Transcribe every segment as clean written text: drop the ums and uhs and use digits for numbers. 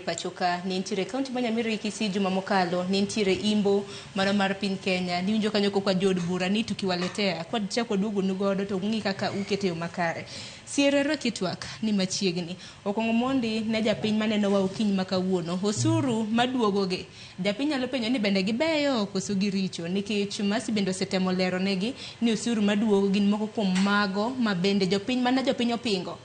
pacho ka. Ne nitiere kaunti ma Nyamira gi Kisii juma mokalo, ne nitiere Imbo mano mar piny Kenya. Niwinjo kanyo kokwa jood bura ni tukiwaletea, kwachako waduogonu godo to ung'i kaka ukete yo makare. Sierero kitwak ni machiegni. Okong'o mondi ne japiny manenowa okinyi ma kawuono. Osuru maduogogi, japiny nyalo penjo ni bende gibeyo koso giricho nikech Mercy bende osetemo lero negi ni osuru maduogo gin moko kuom mago ma bende jopiny mana jopiny opingo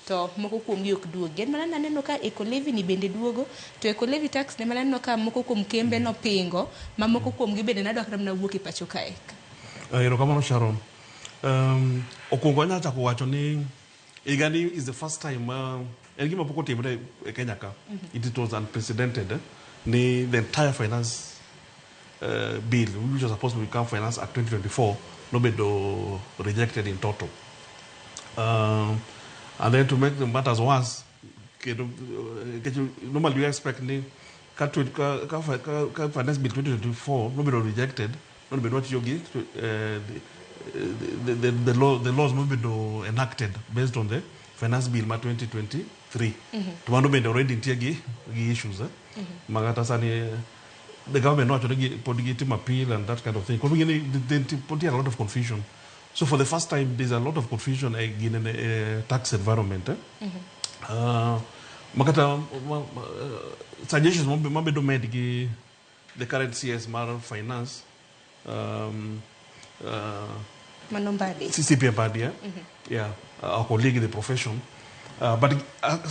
to moko kuomgi ok duogi. En mana naneno ka Eco Levy ni bende duogo to Eco Levy tax ne mana naneno ka moko kuom kembe nopingo ma moko kuomgi bende nadwa kata mana wuok e pacho kae. Erokamano Sharon. Okwongo anyalo chako wacho ni higani is the first time ma en gima pok otimre e Kenya ka. It was unprecedented ni the entire finance bill which was supposed to become Finance Act 2024 nobedo rejected in toto. And then to make the matters worse, kendo normally you expect ni ka finance bill 2024 nobedo rejected, nobedo watiyo gi the laws mobedo enacted based on the finance bill ma 2023. To mano bende already nitie gi issues ma kata sani the government nowacho ni pod gitimo appeal and that kind of thing. Koro ing'e ni pod nitie a lot of confusion. So for the first time there's a lot of confusion in a tax environment. Makata suggestions mabedo made gi the current CS mar finance Mano Mbadi. CCP Mbadi, yeah? Yeah, our colleague in the profession. But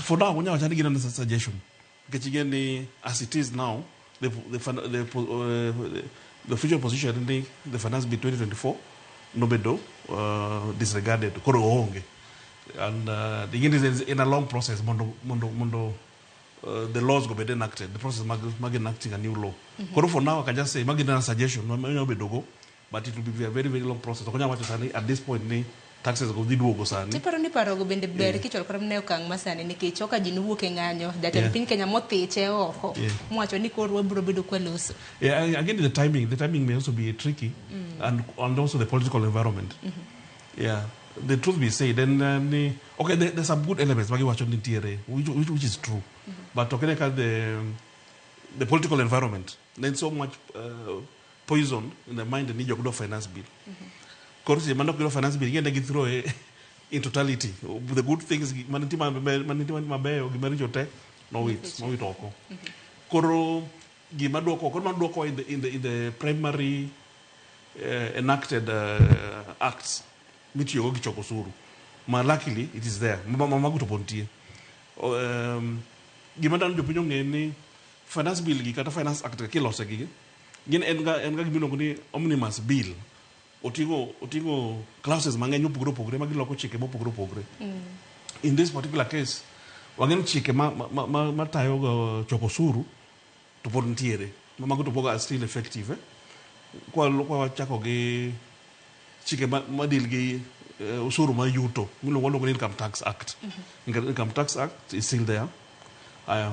for now, wanyalo wacho ni gin suggestion. Nikech ing'e ni as it is now, the official position ni the finance bill 2024 nobedo disregarded, koro oonge. And ing'e ni in a long process mondo the laws go bed enacted, the process mag enacting a new law. Koro for now, I can just say, magi na suggestion, manyalo bedo go, but it will be a very, very long process. Ok anyal wacho sani at this point ni taxes go dhi duogo sani. Tiparo ni parogo bende ber kichwalo kata mana e okang' masani nikech oka ji nowuok e ng'anyo jatend piny Kenya mothiche oko mowacho ni koro wabiro bedo kwaloso. Yeah, again, the timing may also be tricky, and also the political environment. Yeah, the truth be said, then okay, there's some good elements magi wacho ni nitiere, which is true, but okay, ka the political environment, there's so much poison in the mind ni jok dwa finance bill. Koro seche mane ok gidwa finance bill, ing'e ne githrow in totality the good things manenitie mabeyo gi maricho te nowit oko. Koro gima duoko koro mano duoko in the primary enacted acts mitiyogo gi choko osuru ma luckily it is there mago to pod nitie. Gima dwaro ni jopiny ong'e ni finance bill gi kata finance act kilose gi gin en ga gima iluongo ni omnibus bill oting'o clauses mang'eny mopogore opogore ma giloko chike mopogore opogore. In this particular case wang'e ni chike ma tayo go choko osuru to pod nitiere ma mago to pod are still effective, eh? Kwa wachako gi chike ma deal gi osuru mar yuto miluongo waluongo ni Income Tax Act. Income Tax Act is still there. Aya,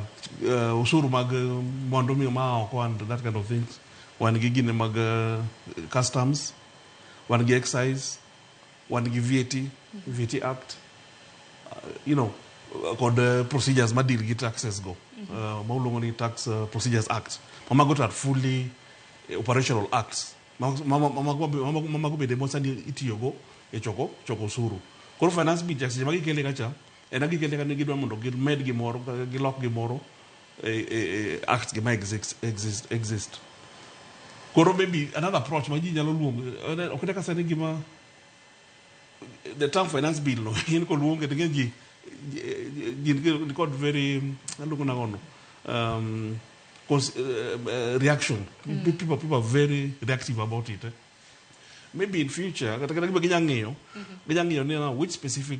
osuru mag mwandu ma oko and that kind of things, wan gi gine mag customs, wan gi excise, wan gi VAT, VAT Act, kod procedures ma deal gi taxes go ma uluongo ni Tax Procedures Act. Ma mago to are fully operational acts ma mago bende mosani itiyogo e choko osuru. Koro finance bill seche ma gikele kacha en gikele ka ni gidwa mondo gimed gimoro kata gilok gimoro e acts gi ma exist. Koro maybe another approach ma ji nyalo luongo ok ne ka sani gima the term finance bill no in koluonge to ing'e ji ni kod very aluongo nang'o no reaction. People are very reactive about it, eh? Maybe in future kata gima ginya ng'iyo ni now which specific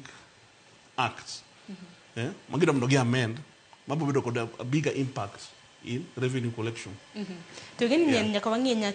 acts ma gidwa mondo gi amend mabiro bedo kod a bigger impact in revenue collection. To gini nyaka wang'e nyaka